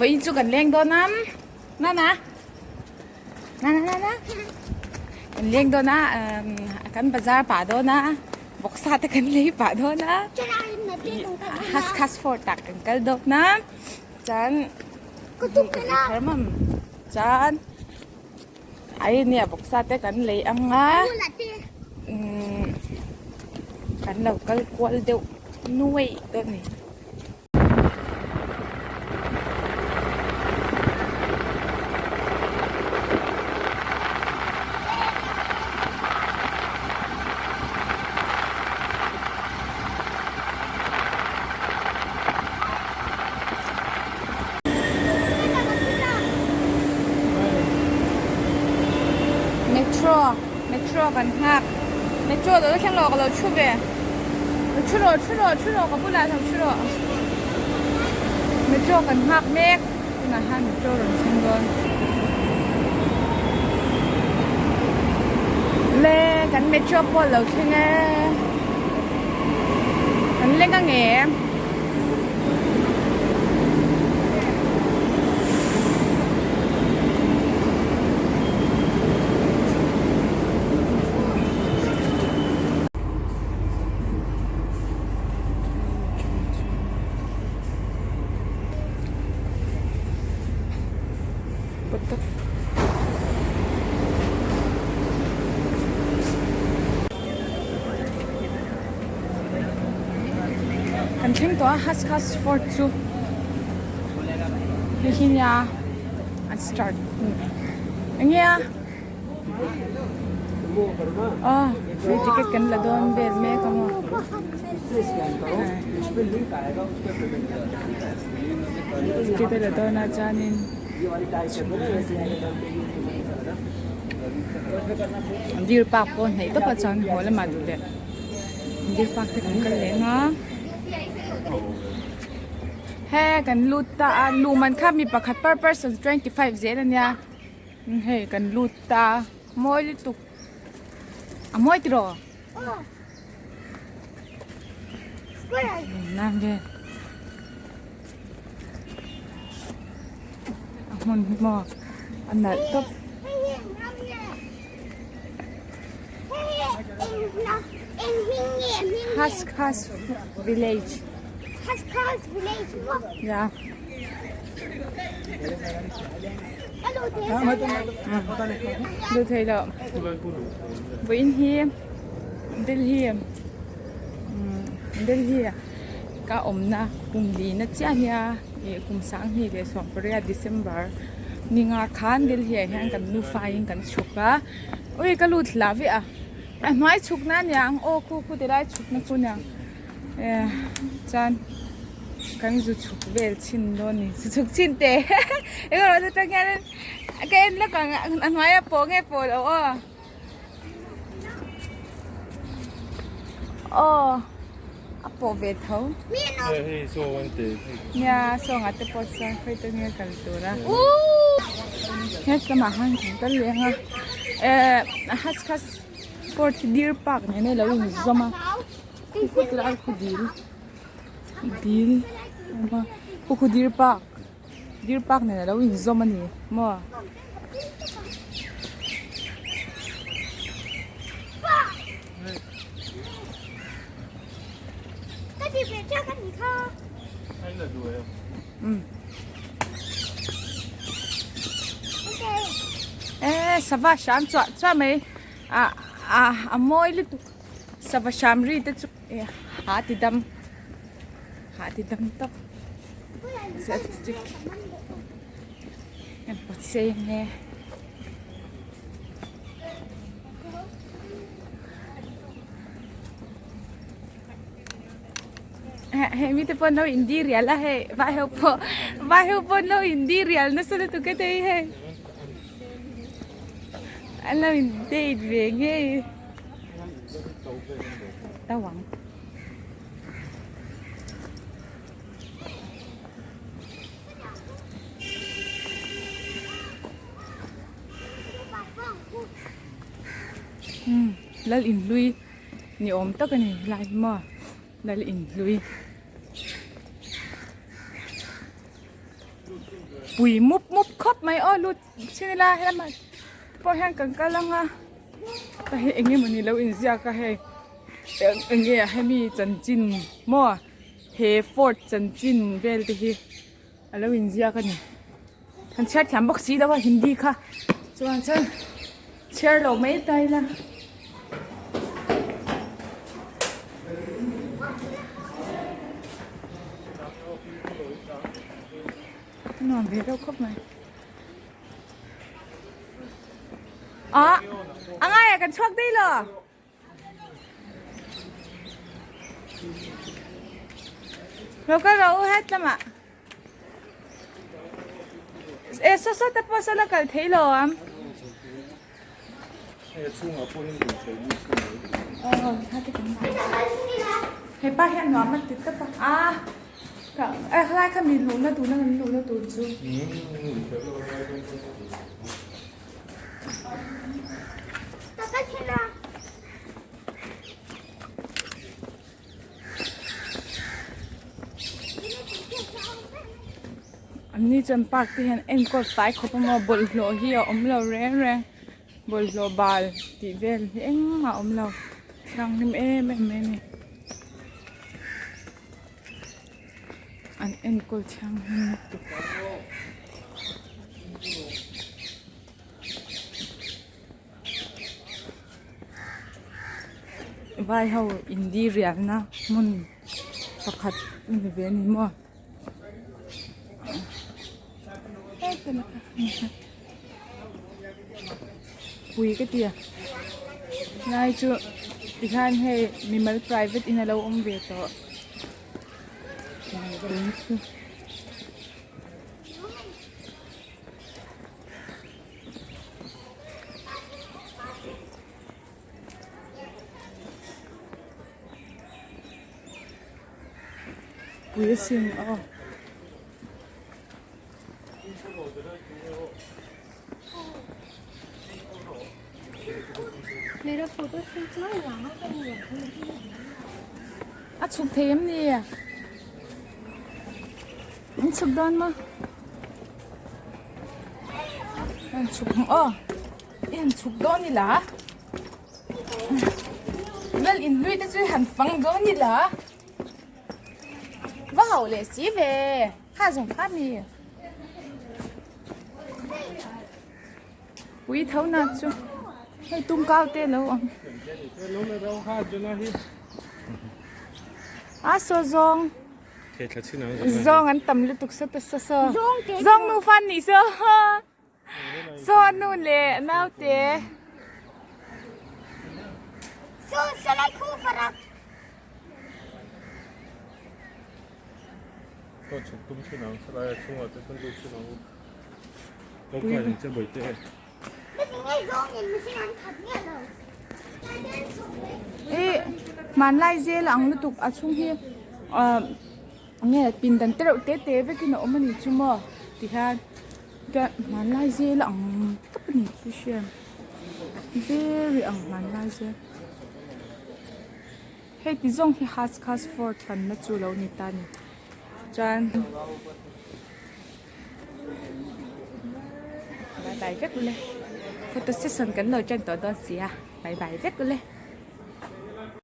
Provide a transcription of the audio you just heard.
Vawiin chu kan leng dawn a Nana Nana Nana kan leng dawn a kan bazar pah dawn a vawksa te kan lei pah dawn a Khas Khas Fort ah kan kal dawn a chuan chuan Ai nia vawksa te kan lei ang a umm kan lo kal kual deuh nuaih dawn a ni. Metro metro kan nghak metro lo thleng lo ka lo thu ve thu rawh thu rawh thu rawh ka bulah lo thu rawh metro kan nghak mek tunah hian metro rawn thleng dawn le kan metro pawh a lo thleng e kan leng ange. Kan thleng tawh a Khas Khas Fort chu hei hi nia an start eng nge a aw free ticket kan la dawn vel mek a maw ticket a la dawn a chuanin deer park pawh hnaih tawp a chuan haw lamah duh leh deer park te kan kal leh ang a he kan lut ta a luh man kha mi pakhat per person 25 zel ania hei kan lut ta mawi lutuk a mawi tiraw nan vel a hmun hi maw a nalh tawp. Khas Khas village ya Lu thei lo vawiin hi Delhi Delhi ka awmna kum lina chiah ania ih kum sanghnih leh sawmpariat December ni nga khan Delhi ah hian kan nufa in kan chhuk a ui ka lut hlah viah a a hnuai chhuk na aniang aw khu khu ti lai chhuk na chu aniang eh chuan kan zu chhuk vel chhin dawn a ni zu chhuk chhin teh eng erawh chu tang hianin ka en lawk ang a hnuai a pawh nge pawh loh aw. Aw a pawh ve tho nia saw ah te pawh chuan khawi te nge kal tur a he lamah khan kan kal leh ang a eh khas khas fort hi deer park nen a lo inzawm a khu tilai khu dil dil a awm a khu khu deer park. Deer park nen alo inzawm a ni maw. Eh sava hram chuah chuah mai ah ah a mawi lutuk sava hram ri te chu ha ti dam ha ti dam tawp. Selfie stick kan pawt sei nge. Hei mite pawh an lo in dirial a hei vai ho pawh vai ho pawh an lo in dirial nasa lutuk e tei hei an lo in date ve ngei tau ang. Lal inhlui ni awm tak a ni lai hi maw lal inhlui. Pui mup mup khawp mai aw lut chin ila helamah pawh hian kan kal ang a ka hei eng emawni lo inziak a hei eng nge hemi chanchin maw he fort chanchin vel te hi a lo inziak a ni kan chhiar thiam bawk si lo a hindi kha chuan chuan chhiar lo mai ta ila. Nuam ve deuh khawp mai. Ah, a ngaiah kan chhuak daih lo. Lo kal rawh u het lamah. E saw saw te pawh saw la kal thei lo ang. Hepa hian nuam a ti tawp a ah ka eh helai kha mi luhna tuna kan luhna tur chu. An ni chuan park te hian enkawl fai khawp a maw bawlhhlawh hi a awm lo reng reng bawlhhlawh bal tih vel hi engmah a awm lo thianghlim em em mai a ni an enkawl thianghlim lutuk. Vai ho in dirialna hmun pakhat a ni ve a ni maw pui ka ti a lai chu tikhan hei mimal private in alo awm ve tawh. Pui asin aw. A chhuk thei em ni? An chhuk dawn maw? An chhuk ang aw. I han chhuk dawn ila. Lal in hlui te chu i han fang dawn ila. Va hauh leh si ve. Kha zawng kha mi. Pui tho na chu. Hei tum kau te lo ang. A saw zawng. Zawng an tam lutuk sa ta sa saw. Zawng nu fan nih saw. Saw nu leh naute. Ih hmanlai zel ang lutuk a chhung hi ah nge pindan te reuh te te vekin a awm a ni chu maw tihian hmanlai zel ang tawp a ni chu hriat very ang hmanlai zel hei ti zawng hi has khas fort fanna chu lo ni ta a ni chuan. Bye bye vek ule. Photo session kan lo ṭan tawh dawn si a. Bye bye vek ule.